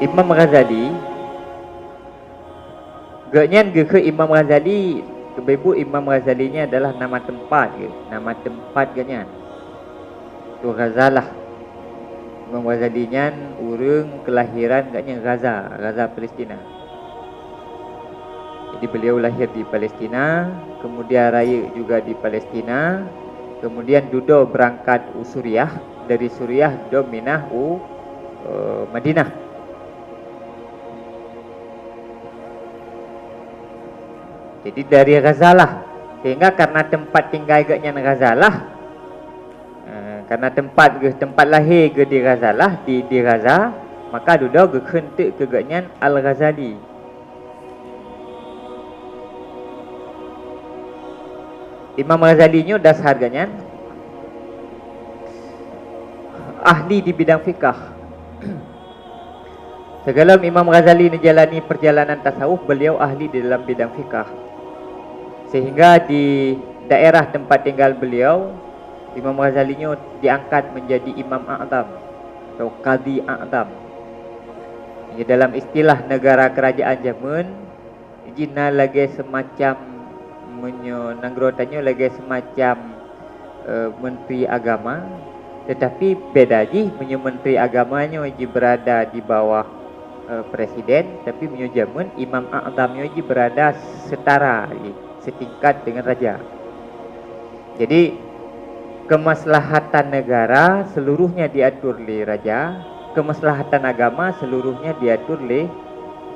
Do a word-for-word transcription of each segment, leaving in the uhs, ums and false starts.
Imam Ghazali, gobnyan geukheun Imam Ghazali, keubeubeuet Imam Ghazali nyan adalah nama teumpat geuh, nama teumpat gobnyan. Tu Ghazalah. Imam Ghazali nyan ureuëng keulahiran gobnyan Gaza, Gaza Palestina. Jadi beliau lahir di Palestina, kemudian rayeuk juga di Palestina, kemudian dudoe beurangkat u Suriah, dari Suriah dudoe minah u, eh, Madinah. Jadi dari Ghazalah, sehingga karena tempat tinggai gobnyan Ghazalah, eh, karena tempat geuh, tempat lahé geuh di Ghazalah, di, di Gaza, maka dudoe geukheun teuk keu gobnyan Al-Ghazali. Imam Ghazali nyoe dasar gobnyan ahli di bidang fikah. Sigohlom Imam Ghazali neujalani perjalanan tasawuf, beliau ahli di dalam bidang fikah. Sehingga di daerah tempat tinggal beliau, Imam Ghazali nyoe diangkat menjadi Imam A'zam atau Qadhi A'zam. Di dalam istilah negara kerajaan jameun, jih na lagée semacam, meunyoe nanggroe tanyoe lagée semacam, eh, menteri agama, tetapi beda jih meunyoe menteri agama nyoe jih berada di bawah, eh, presiden, tapi meunyoe jameun Imam A'zam nyoe jih berada setara jih, setingkat dengan raja. Jadi, kemaslahatan negara seluruhnya diatur lé raja, kemaslahatan agama seluruhnya diatur lé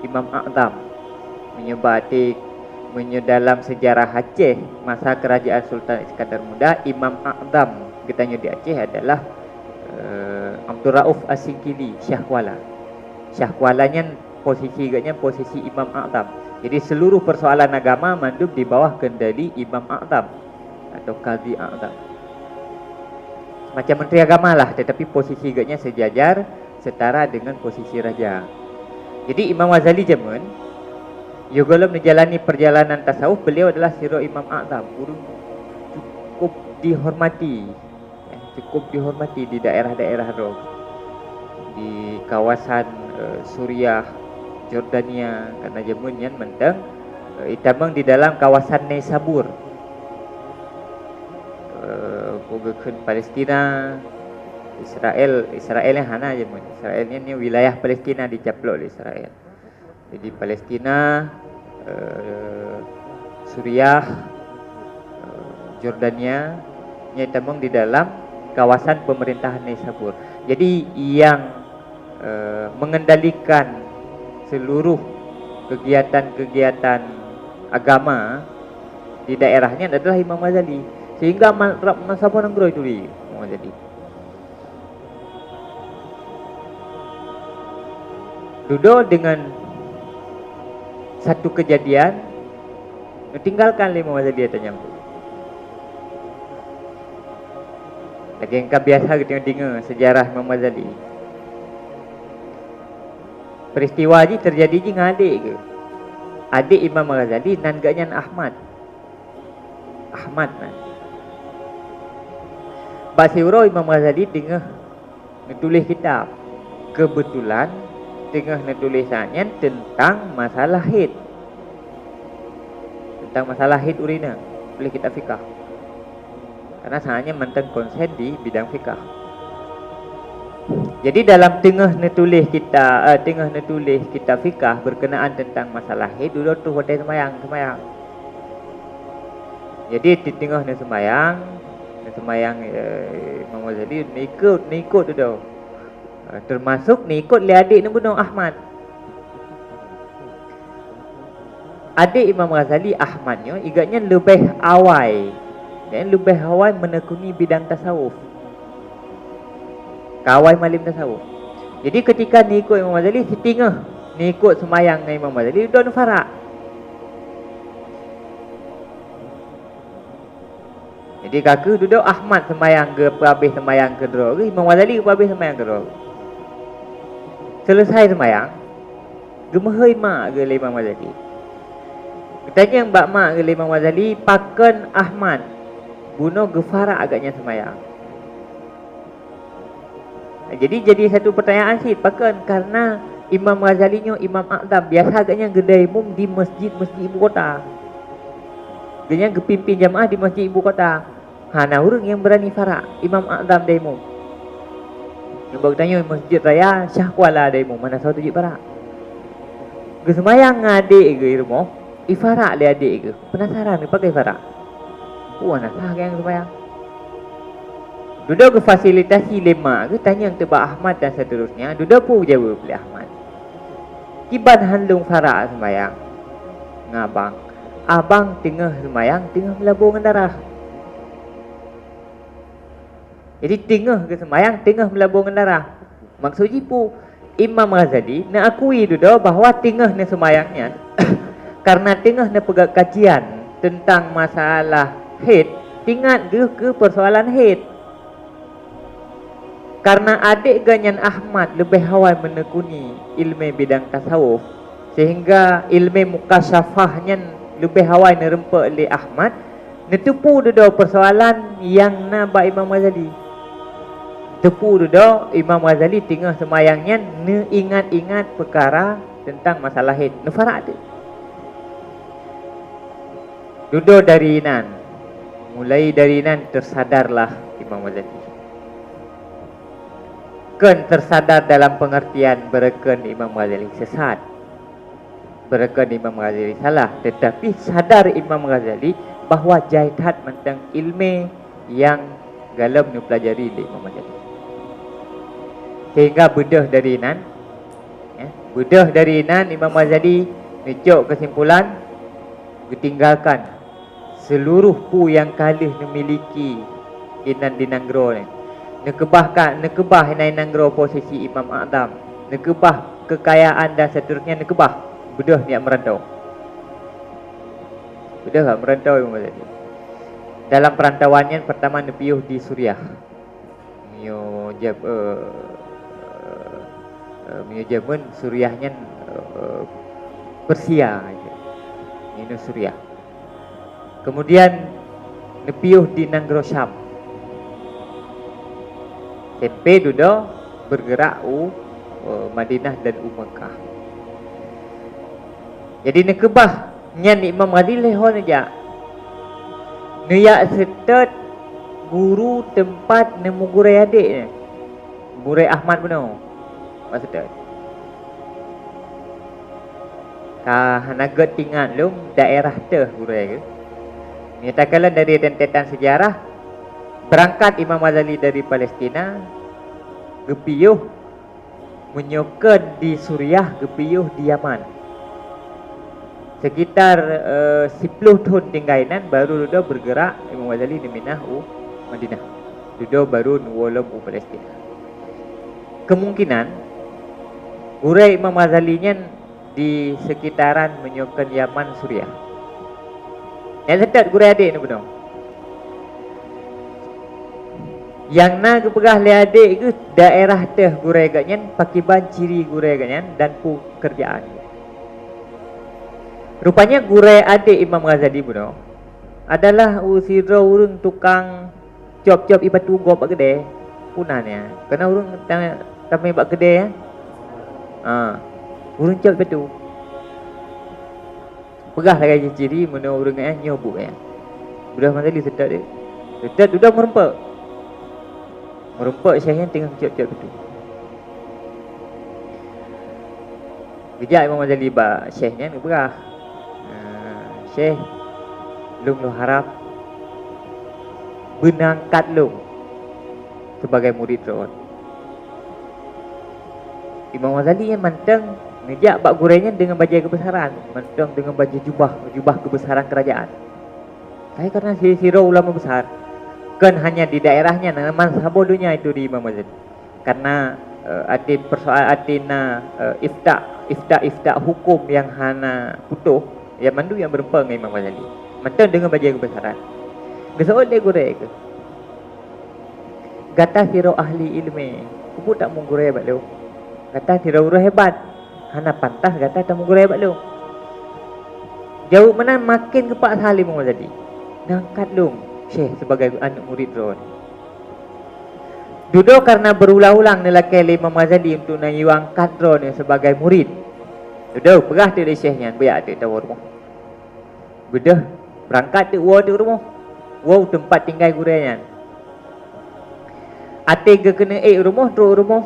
Imam A'zam. Meunyoe bak até, meunyoe dalam sejarah Aceh, masa kerajaan Sultan Iskandar Muda, Imam A'zam geutanyoe di Aceh adalah, eh, Abdul Rauf As-Singkili, Syah Kuala. Syah Kuala nyan posisi geuhnyan posisi Imam A'zam. Jadi seluruh persoalan agama mandum di bawah kendali Imam A'zam atau Qadhi A'zam. Macam menteri agama lah, tetapi posisi geuhnyan sejajar, setara dengan posisi raja. Jadi Imam Ghazali jameun, sigohlom neujalani perjalanan tasawuf, beliau adalah sidroe Imam A'zam, ureuëng cukup dihormati, ya, cukup dihormati di daerah-daerah droe, di kawasan, eh, Suriah, Jordania, karena jameun nyan mantong, eh, itamong di dalam kawasan Naisabur. Eh, peue geukheun Palestina, Israel, Israel nyang hana jameun. Israel nyan, nyan wilayah Palestina dicaplok lé Israel. Jadi Palestina, eh, Suriah, eh, Jordania, nyan itamong di dalam kawasan pemerintahan Naisabur. Jadi yang, eh, mengendalikan seluruh kegiatan-kegiatan agama di daerah nyan adalah Imam Ghazali. Sehingga ma-, rab-, na saboh nanggroe turi Imam Ghazali. Dudoe deungon satu keujadian, neutinggalkan lé Imam Ghazali ata nyang. Lagée ka biasa geutanyoe deungoe sejarah Imam Ghazali. Peristiwa jih teujadi jih ngon adék geuh. Adék Imam Ghazali nan geuhnyan Ahmad. Ahmad nan. Bak siuroe Imam Ghazali teungoh neutuléh kitab. Keubeutulan teungoh neutuléh saát nyan teuntang masalah haid. Teuntang masalah haid ureuëng inong, tuléh kitab fikah. Karena saát nyan mantong konsen di bidang fikah. Jadi dalam teungoh neutuléh kitab, eh, teungoh neutuléh kitab fikah berkenaan teuntang masalah haid, dudoe troh watée seumayang, seumayang. Jadi di teungoh neuseumayang, neuseumayang, eh, Imam Ghazali neuikot, neuikot dudoe. Eh, teumasok neuikot lé adék neubunoe Ahmad. Adék Imam Ghazali, Ahmad nyoe, gobnyan leubeh awai, gobnyan leubeh awai meunekuni bidang tasawuf. Ka awai malem tasawuf. Jadi ketika neuikot Imam Ghazali, siteungoh neuikot seumayang ngon Imam Ghazali, dudoe neufarak. Jadi ka kheueh dudoe Ahmad seumayang geupeuhabéh seumayang keudroe geuh, Imam Ghazali geupeuhabéh seumayang keudroe geuh. Seuleusai seumayang, geumeuhôi mak geuh lé Imam Ghazali. Geutanyong bak mak geuh lé Imam Ghazali, pakon Ahmad bunoe geufarak gobnyan seumayang. Jadi, jadi satu pertanyaan cit, pakon? Karena Imam Ghazali nyoe Imam A'zam, biasa geuhnyan geudai mum di masjid-masjid ibu kota. Geuhnyan geupimpin jamaah di masjid ibu kota. Hana ureuëng nyang beurani farak Imam A'zam dai mum. Nyang bak geutanyoe Masjid Raya Syah Kuala dai mum, hana soe teujeuet farak. Geuseumayang ngon adék geuh i rumoh, ifarak lé adék geuh. Peunasaran geuh pakon ifarak. Peue na sah nyang seumayang. Dudoe geufasilitasi lé mak geuh tanyong teubak Ahmad dan seterusnya, dudoe peue geujaweueb lé Ahmad. Kiban han lôn farak seumayang ngon abang. Abang teungoh seumayang teungoh meulabô ngon darah. Jadi teungoh geuseumayang teungoh meulabô ngon darah. Maksud jih peue? Imam Ghazali neuakui dudoe bahwa teungoh neuseumayang nyan karena teungoh neupeugah kajian teuntang masalah haid, teuingat geuh keu peusoalan haid. Karena adék geuhnyan Ahmad leubeh awai meunekuni iéleumé bidang tasawuf, sehingga iéleumé mukasyafah nyan leubeh awai neurumpok lé Ahmad, neuteupeue dudoe peusoalan nyang na bak Imam Ghazali. Teupeue dudoe Imam Ghazali teungoh seumayang nyan neuingat-ingat peukara teuntang masalah haid, neufarak teuk. Dudoe dari nan, mulai dari nan teusadarlah Imam Ghazali. Kon teusadar dalam peungeurtian beureukeun Imam Ghazali sesat, beureukeun Imam Ghazali salah, teutapi sadar Imam Ghazali bahwa jai that mantong iéleumé nyang golom neupeulajari lé Imam Ghazali. Sehingga beudôh dari nan, ya, beudôh dari nan Imam Ghazali neucok keusimpulan, geutinggalkan seuluroh peue nyang ka lheueh neumiliki inan di nanggroe nyan. Neukeubah ka, neukeubah inan di nanggroe posisi Imam A'zam, neukeubah keukayaan dan seterusnya neukeubah, beudôh neujak meurantoe. Beudôh jak meurantoe Imam Ghazali. Dalam peurantauan nyan peurtama neupiôh di Suriah. Meunyoe jam-, eh, eh, meunyoe jameun Suriah nyan, eh, Persia, nyan Suriah. Kemudian neupiôh di nanggroe Syam. Sampai dudoe beugeurak u, eh, Madinah dan u Makkah. Jadi neukeubah nyan Imam Ghazali lheueh ho neujak. Neujak seutôt guru teumpat neumeugurée adék nyan. Gurée Ahmad bunoe. Bak seutôt. Ka hana gét teuingat lom daerah teuh gurée geuh. Meunyoe takalon dari rentetan sejarah, beurangkat Imam Ghazali dari Palestina, geupiôh meunyoe kon di Suriah geupiôh di Yaman. Sekitar, eh, siploh thon tinggai nan baru dudoe beugeurak Imam Ghazali neuminah u Madinah. Dudoe baru neuwoe lom u Palestina. Kemungkinan gurée Imam Ghazali nyan di sekitaran meunyoe kon Yaman, Suriah. Nyan seutôt gurée adék neubunoe. Nyang na geupeugah lé adék geuh daerah teuh gurée geuhnyan, pakiban ciri gurée geuhnyan dan peue keurjaan. Rupanya gurée adék Imam Ghazali bunoe adalah u sidroe ureuëng tukang cop-cop ie batu gob bak keudée. Peue nan nyan? Kana ureuëng ta-, tamé bak keudée, ya? Ha. Ureuëng cop ie batu. Peugah lagée jih ciri meunyoe ureuëng nyan nyoe buet nyan. Udah Imam Ghazali seutôt deh. Seutôt udah meurumpok. Meurumpok Syekh nyan teungoh cop-cop batu. Geujak Imam Ghazali bak Syekh nyan geupeugah, "Ah, Syekh, lôn lôn harab beuneungkat lôn sibagai murit droe." Imam Ghazali nyan mantong neujak bak gurée nyan deungon bajée keubeusaran, mantong deungon bajée jubah, jubah keubeusaran keurajaan. Tapi karena si-, sidroe ulama besar, kon hanya di daerah nyan, na man saboh donya itu di Imam Ghazali. Karena, eh, até persoal-, até na, eh, ifta, ifta, ifta hukum nyang hana putôh, ya mandum nyang meurumpok ngon Imam Ghazali. Mantong deungon bajée keubeusaran. Geuseuôt lé gurée keuh, "Gata sidroe ahli iéleumé, keupeue tameugurée bak lôn? Gata sidroe ureuëng hebat, hana pantas gata tameugurée bak lôn." Jaweueb meunan maken geupaksa lé Imam Ghazali, "Neungkat lôn, Syekh, sibagai aneuëk murit droe." Dudoe karena berulang-ulang neulakée lé Imam Ghazali untuk neuyue angkat droeneuh sebagai murid. Dudoe peugah teuk lé syekh nyan, "Beuyak teuk tawoe rumoh." Beudôh, beurangkat teuk woe teuk rumoh. Woe u teumpat tinggai gurée nyan. Até geukeuneuk ék rumoh, trok rumoh.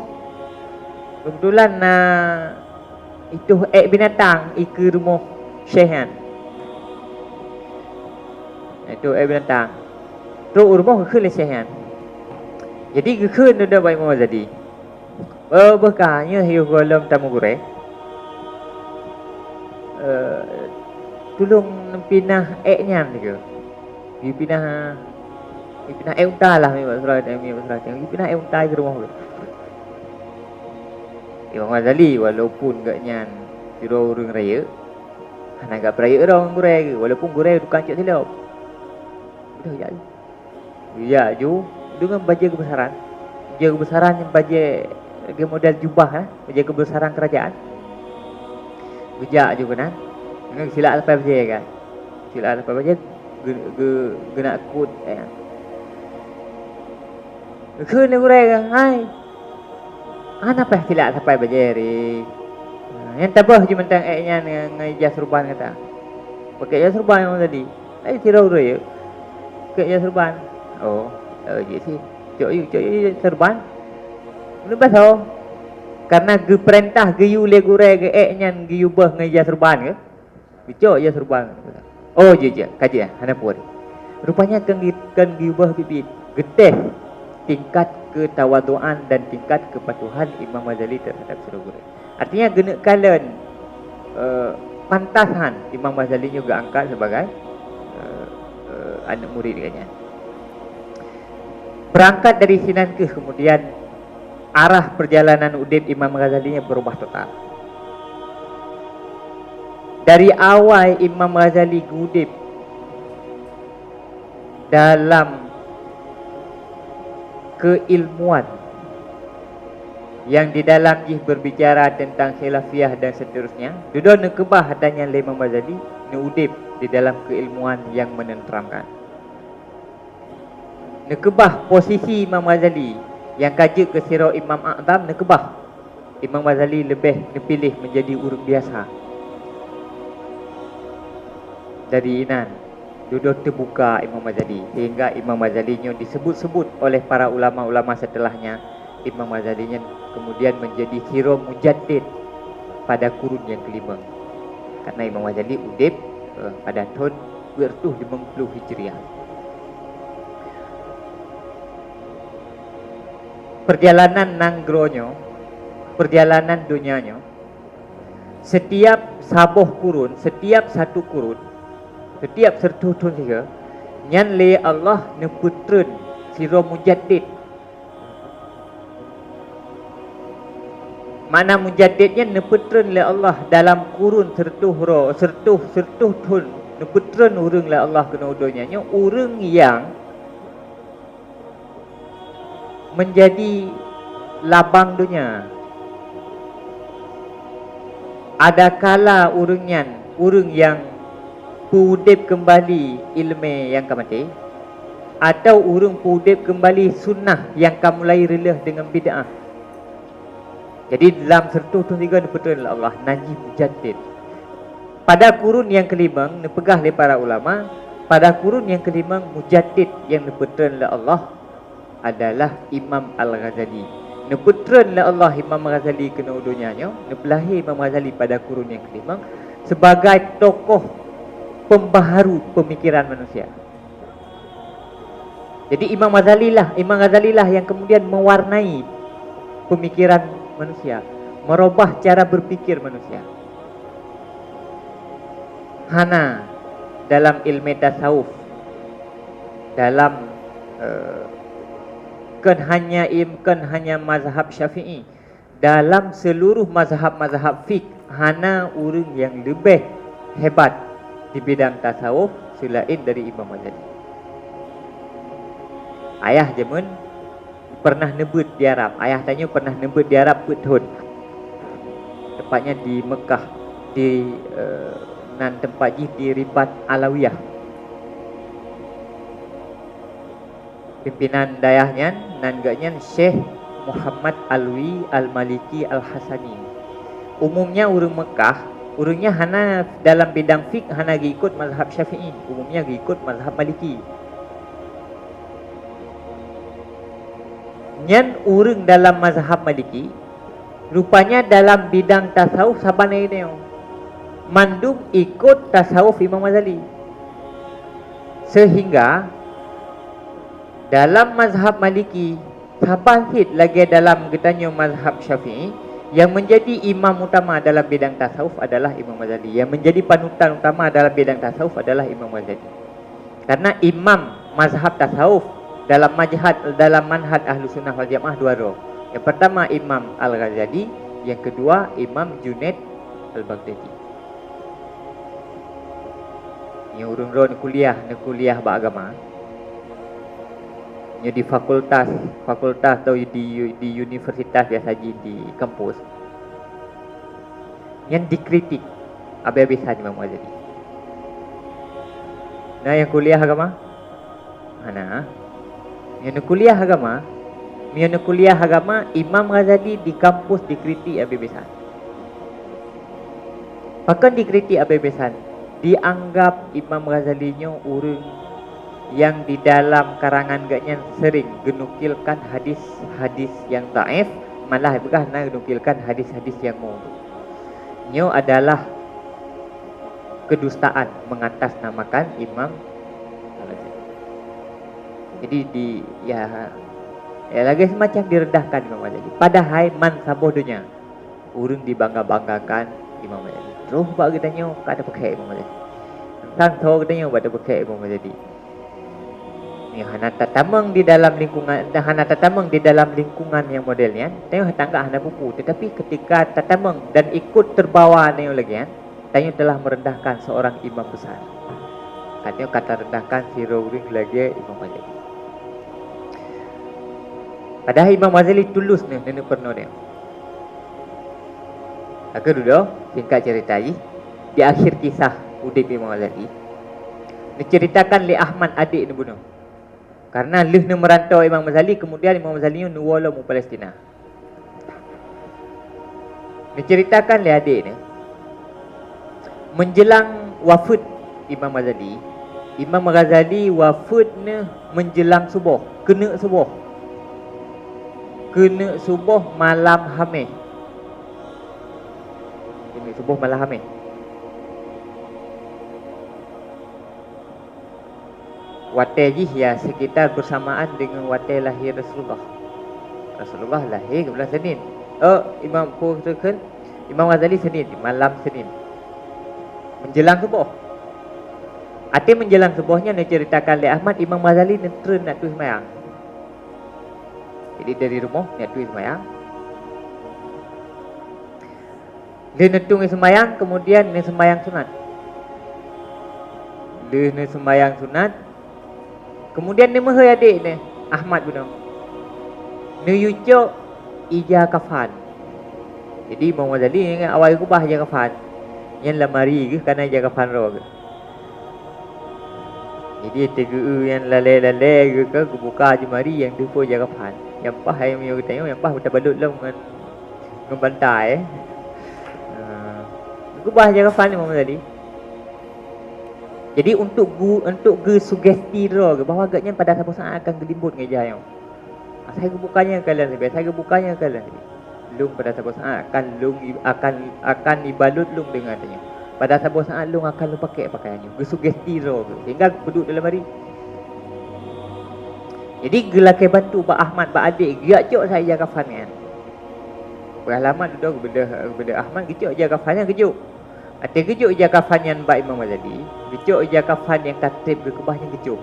Keubeutulan na itôh ék binatang ikeue rumoh syekh nyan. Itôh ék binatang. Trok rumoh geukheun lé syekh nyan. Jadi geukheun dudoe bak Imam Ghazali. "Oh, beuh ka, nyoe yoh gohlom tameuguréh. Eh, tulông pinah ék nyan," geukheun. "Yue pinah, yue pinah ék unta lah, mi bak surah, mi bak surah. Yue pinah ék unta keu rumoh." Imam Ghazali, walaupun gobnyan sidroe ureuëng rayeuk, hana geupeurayeuk droe ngon gurée geuh, walaupun gurée tukang cok silop. Udah, jak. Geujak ju deungon bajée keubeusaran. Bajée keubeusaran nyan bajée lagée model jubah, eh, bajée keubeusaran keurajeuen. Geujak ju keunan, silak sapai bajée kan. Silak sapai bajée, geu-, geu-, geunak kot, eh. Geukheun lé gurée, "Hai, hana paih silak sapai bajée ré. Nyang taböh ju mantong ék nyan ngon, ngon ijaz surban gata." Pakèk ijaz surban nyan tadi. Ai sidroe ureuëng yue. Pakèk ijaz surban. Oh, eh, jeuet sit. Cok yue, cok yue ijaz surban. Meunyoe basoe. Karena geupeurintah geuyue lé gurée geuh ék nyan geuyue böih ngon ijaz surban geuh. Geucok ijaz surban. Oh, jeuet, jeuet. Ka jeuet, hana peue. Rupanya kon geu-, kon geuyue böih biet-biet. Geutéh tingkat keutawadhuan dan tingkat keupatuhan Imam Ghazali terhadap sidroe gurée. Artinya, geuneuk kalon, eh, pantas han Imam Ghazali nyoe geuangkat sebagai, eh, eh, aneuk murid geuh nyan. Beurangkat dari sinan kheueh keumudian arah peurjalanan udeb Imam Ghazali nyan beurubah total. Dari awai Imam Ghazali geuudeb dalam keilmuan yang di dalam jih berbicara tentang khilafiyah dan seterusnya, dudoe neukeubah ata nyan lé Imam Ghazali, neuudeb di dalam keilmuan yang menenteramkan. Neukeubah posisi Imam Ghazali nyang ka jeuet keu sidroe imam a'zam, neukeubah Imam Ghazali leubeh neupiléh menjadi ureuëng biasa. Dari inan, dudoe teubuka Imam Ghazali, sehingga Imam Ghazali nyoe disebut-sebut oleh para ulama-ulama setelahnya, Imam Ghazali nyan keumudian menjadi sidroe mujaddid pada kurun nyang keulimong. Karena Imam Ghazali udeb, eh, pada thon peuet reutôh limong ploh Hijriah. Peurjalanan nanggroe nyoe, peurjalanan donya nyoe, setiap saboh kurun, setiap satu kurun, setiap seureutôh thon sigoe, nyan lé Allah neupeutreun sidroe mujaddid. Makna mujaddid nyan neupeutreun lé Allah dalam kurun seureutôh ro-, seureutôh, seureutôh thon, neupeutreun ureuëng lé Allah keunoe u donya nyoe, ureuëng nyang menjadi labang donya. Adakala ureuëng nyan, ureuëng nyang peuudeb keumbali iéleumé nyang ka maté, atawa ureuëng peuudeb keumbali sunnah nyang ka mulai reuloh deungon bid'ah. Jadi, lam seureutôh thon sigoe neupeutreun lé Allah, nan jih mujaddid. Pada kurun nyang keulimong, neupeugah lé para ulama, pada kurun nyang keulimong, mujaddid nyang neupeutreun lé Allah adalah Imam Al-Ghazali. Neupeutreun lé Allah Imam Ghazali keunoe u donya nyoe, neupeulahé Imam Ghazali pada kurun nyang keulimong sebagai tokoh pembaharu pemikiran manusia. Jadi, Imam Ghazali lah, Imam Ghazali lah yang kemudian mewarnai pemikiran manusia, merubah cara berpikir manusia. Hana dalam ilmu tasawuf, dalam, eh, kon hanya im-, kon hanya mazhab Syafi'i, dalam seluruh mazhab-mazhab fik, hana ureuëng nyang leubeh hebat di bidang tasawuf seulaén dari Imam Ghazali. Ayah jameun pernah neubeuet di Arab. Ayah tanyoe pernah neubeuet di Arab peuet thon. Tepatnya di Mekah, di, eh, nan teumpat jih di Ribat Alawiyah. Pimpinan dayah nyan, nan geuh nyan Syekh Muhammad Alwi Al-Maliki Al-Hasani. Umumnya ureuëng Meukah, ureuëng nyan hana dalam bidang fik hana geuikot mazhab Syafi'i, umumnya geuikot mazhab Maliki. Nyan ureuëng dalam mazhab Maliki, rupanya dalam bidang tasawuf saban nyoe mandum ikot tasawuf Imam Ghazali. Sehingga dalam mazhab Maliki, saban cit lagée dalam geutanyoe mazhab Syafi'i, yang menjadi imam utama dalam bidang tasawuf adalah Imam Ghazali. Yang menjadi panutan utama dalam bidang tasawuf adalah Imam Ghazali. Karena imam mazhab tasawuf dalam majhad, dalam manhaj Ahlussunnah wal Jamaah dua droe. Yang pertama Imam Al-Ghazali, yang kedua Imam Junaid Al-Baghdadi. Nyoe ureuëng droe neukuliah, neukuliah bak agama. Nyoe di fakultas, fakultas atau di, di universitas biasa jih di kampus. Nyan dikritik habéh-habésan Imam Ghazali. Na nyang kuliah agama? Hana. Meunyoe neukuliah agama, meunyoe neukuliah agama, Imam Ghazali di kampus dikritik habéh-habésan. Pakon dikritik habéh-habésan? Dianggap Imam Ghazali nyoe ureuëng yang di dalam karangan geuhnyan sering geunukilkan hadis-hadis yang dhaif, malah peugah na geunukilkan hadis-hadis yang maudhu. Nyoe adalah kedustaan mengatasnamakan Imam Al-Ghazali. Jadi di, ya, ya lagée semacam direndahkan Imam Ghazali. Padahai man saboh donya ureuëng dibangga-banggakan Imam Ghazali. Troh bak geutanyoe ka tapeukhée Imam Ghazali. Teuntang tho geutanyoe bak tapeukhée Imam Ghazali. Nyoe hana tatamong di dalam lingkungan, hana tatamong di dalam lingkungan yang model nyan, tanyoe tanggah hana buku. Tetapi ketika tatamong dan ikut terbawa nyoe lagi nyan, tanyoe telah merendahkan seorang imam besar. Katanya kata rendahkan sidroe ureuëng lagée Imam Ghazali. Padahai Imam Ghazali tulus neuh, neuneuk peurunoe nyoe. Lagée dudoe, singkat cerita jih, di akhir kisah udeb Imam Ghazali, diceritakan lé Ahmad adek neubunoe. Karena lheueh neumeurantau Imam Ghazali, kemudian Imam Ghazali nyoe neuwoe lom u Palestina. Neuceritakan lé adek nyoe, menjelang wafeuet Imam Ghazali, Imam Ghazali wafeuet nyoe menjelang suboh, keuneuk suboh. Keuneuk suboh malam Hameh. Keuneuk suboh malam Hameh. Watée jih ya sekitar bersamaan dengan watée lahé Rasulullah. Rasulullah lahé keu bulan Senin. Oh, Imam Imam Ghazali Senin, malam Senin. Menjelang suboh. Até menjelang suboh nyan neuceritakan lé Ahmad, Imam Ghazali neutreun neuk tueng seumayang. Jadi dari rumoh neuk tueng seumayang. Lheueh neuk tueng seumayang, kemudian neuk seumayang sunat. Lheueh neuk seumayang sunat, kemudian neuk meuhôi adek nyoe, Ahmad bunoe. Neuyue cok ija kafan. Jadi Imam Ghazali ingat awai geubah ija kafan. Nyan lamari geuh kana ija kafan droe geuh. Jadi teugeue nyan lalée-lalée geuh ka geubuka jeumari nyang teupeue ija kafan. Nyang paih ayeuem nyoe geutanyoe nyang paih tabalot lom ngon, ngon bantai. Ha. Geubah ija kafan Imam Ghazali. Jadi untuk gu, untuk geusugesti droe geuh bahwa gobnyan pada saboh saat akan geulimbot ngon ija nyoe. Asai geubukanya kalian sabe, asai geubukanya kalian sabe. Lôn pada saboh saat akan lôn i-, akan, akan ibalot lôn dengan tanyoe. Pada saboh saat lôn akan lôn pakek pakaian nyoe. Geusugesti droe geuh sehingga geuduek dalam ari. Jadi geulakée bantu bak Ahmad bak adek geujak cok sa ija kafan nyan. Peulamat dudoe geubeudôh, geubeudôh Ahmad geucok ija kafan nyan geujok. Até geujok ija kafan nyan bak Imam Ghazali, geucok ija kafan nyang ka treb geukeubah nyan geucok.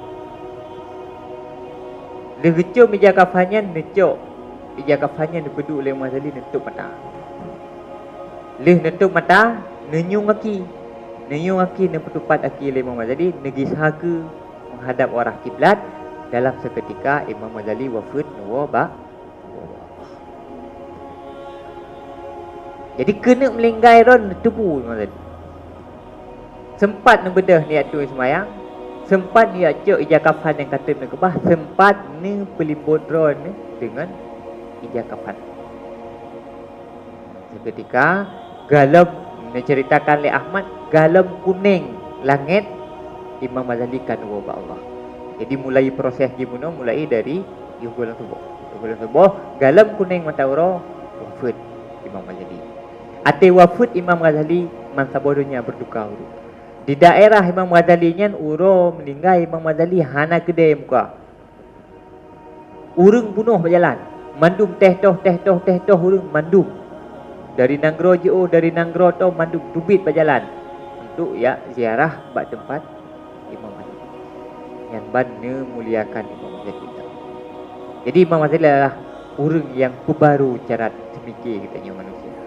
Lheueh geucok ija kafan nyan neucok ija kafan nyan neupeuduek lé Imam Ghazali neutôb mata. Lheueh neutôb mata, neunyueng aki. Neunyueng aki neupeutupat aki lé Imam Ghazali neugisa keu menghadap arah kiblat. Dalam seketika Imam Ghazali wafeuet neuwoe bak Jadi keuneuk meulinggai droe neuteubu Imam Ghazali. Sempat neubeudôh neujak tueng seumayang, Sempat neujak cok ija kafan nyang ka teuh neukeubah, sempat neupeulimbot droe neuh deungon ija kafan. Seuketika galom, neuceuritakan lé Ahmad, galom kuneng langét Imam Ghazali ka neuwoe bak Allah. Jadi mulai proses jih bunoe mulai dari yoh gohlom suboh. Yoh gohlom suboh, galom kuneng mata uroe, wafeuet Imam Ghazali. Até wafeuet Imam Ghazali, bansaboh donya beuduka ureuëng. Di daerah Imam Ghazali nyan uroe meuninggai Imam Ghazali hana keudè muka. Ureuëng bunoh bak jalan, mandum teh toh, teh toh, teh toh ureuëng mandum. Dari nanggroe jiôh, dari nanggroe toh mandum teubiet bak jalan untuk jak ziarah bak teumpat Imam Ghazali. Nyan ban neumuliakan Imam Ghazali. Jadi Imam Ghazali adalah ureuëng nyang peubaru cara teumike geutanyoe manusia.